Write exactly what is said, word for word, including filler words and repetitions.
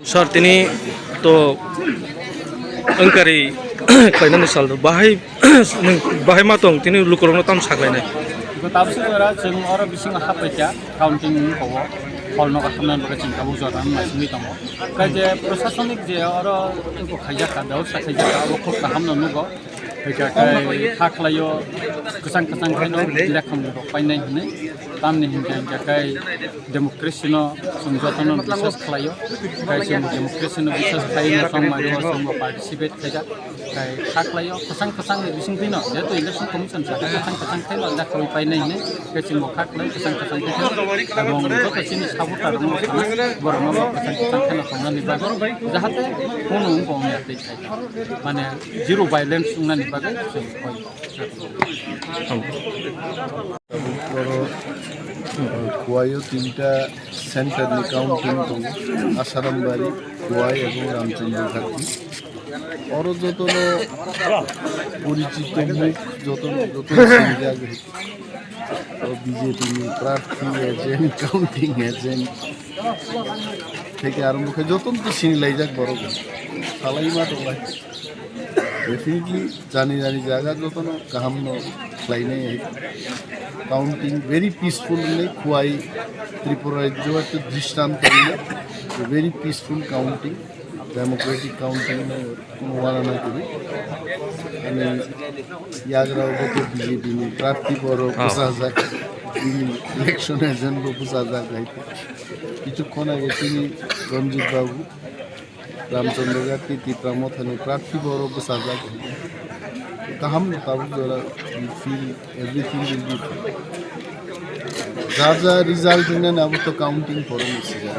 Sir, tini to wngkari khlainani sal bahai, bahai ma tong tini lukurokno tam saklainai. Tabuk jora chwng oro bisingo haphaikha, counting wngkha o, hall no kathomnani bagwi chwng tabuk jora naisingwi tongo. Khe je prosasonik je oro khaijak kha, bebosta khaijak kha, abo khub kaham no nugo. Hwnkhe kha khlaio, kwchang kwchang khaino lekham rok painai hwnwi, tamni hinkhe hinkhe khe democracy no chwng jotono biswas khlaio, tei chwng democracy no biswas khlai no chwng mai o chwng bo participate khaijak, tei kha khlaio kwchang kwchang ni bisingtwi no, jehetu election commission sakha kwchang kwchang khaino lekham painai hwnwi, tei chwng bo kha khlai kwchang kwchang khe khe, ebong joto chini supporter rok no sana borok no bo kwchang kwchang khaino tongnani bagwi, jahate kono wng bo wng ya tei khai mane zero violence wngnani bagwi chwng koi. Oro Khowai o tinta center ni counting tongo, Asarambari, Khowai ebong Ramchandra Ghat. Oro jotono porichito mukh jotono, jotono sinijak. O B J P ni prarthi agent, counting agent theke arombo khe jotono to sinilaijak borok. Salai ma tonglai. Definitely jani jani jaga jotono kaham no khlainai. Counting very peaceful ni Khowai Tripura rajyo ekta drishtanta, very peaceful counting, democratic counting no kono wana na kiri. Ani yagra bo to B J P ni prarthi borok bwsajak, bini election agent bo bwsajak hai. Kichukkon age chini Ranjit Babu, Ramchandra Ghat, Tipra Mothani prarthi borok bwsajak. Kaham no tabuk jora, we feel everything will be fine. Ja ja result hingnani abo to counting pore ni sijak.